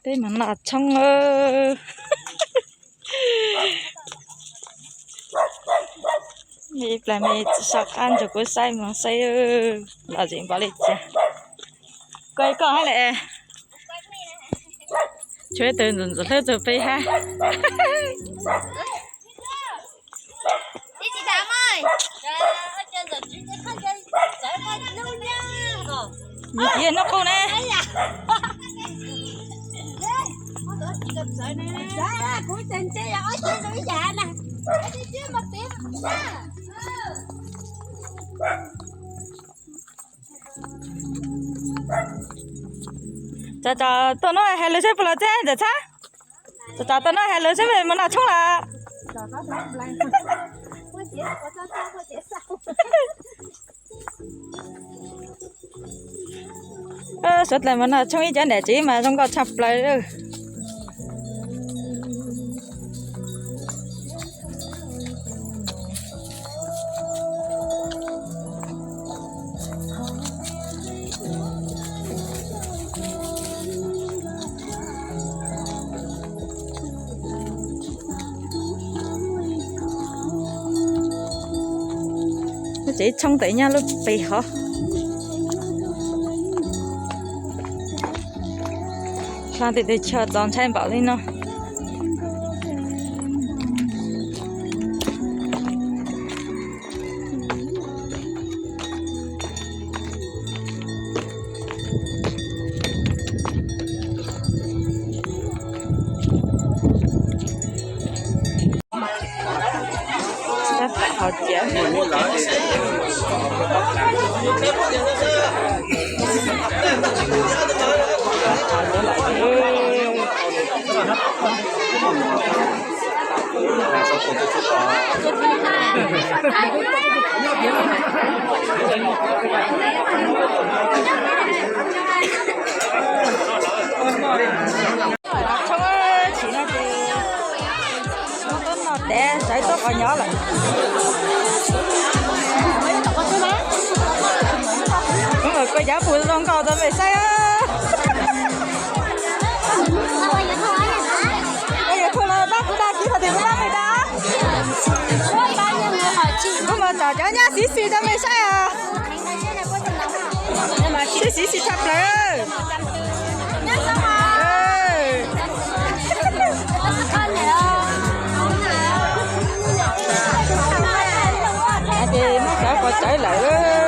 Peb mas noj tshoob. Ib plag me txiv soj qab nrog kuv saib mos saib lom zem npaum li cas. Koj koj hab le. Tshuav ib tug ntxim ntxim hlub txug peb hab. Nws txiv hnub qub ne. Tsov tsov tuaj nub hais lus seb puas los txhab ntawm txhab. Tsov tsov tuaj nub hais lus seb mos noj tshoob lawm. Suav dlawg mas noj tshoob ib cov niam tsev mas zoo nkauj tshaj plaws. Lub tsev tshoob tes nyob lub pes hov. Hla nti tes chaw txaus ntshai npaum li no. Tshoob tsis no ces tshoob tuaj noj tes saib tuaj qhov nyob lawm. Koj yav pus zoo nkauj rau mej saib. Koj yuav tuaj los pab kuv dag kis thaum twg kuv pab mej dag. Kuv mus tom cov nyab xib xis rau mej saib os. Sib xis xis tshaj plaws. Ces muab sawv quas tsawv lawm.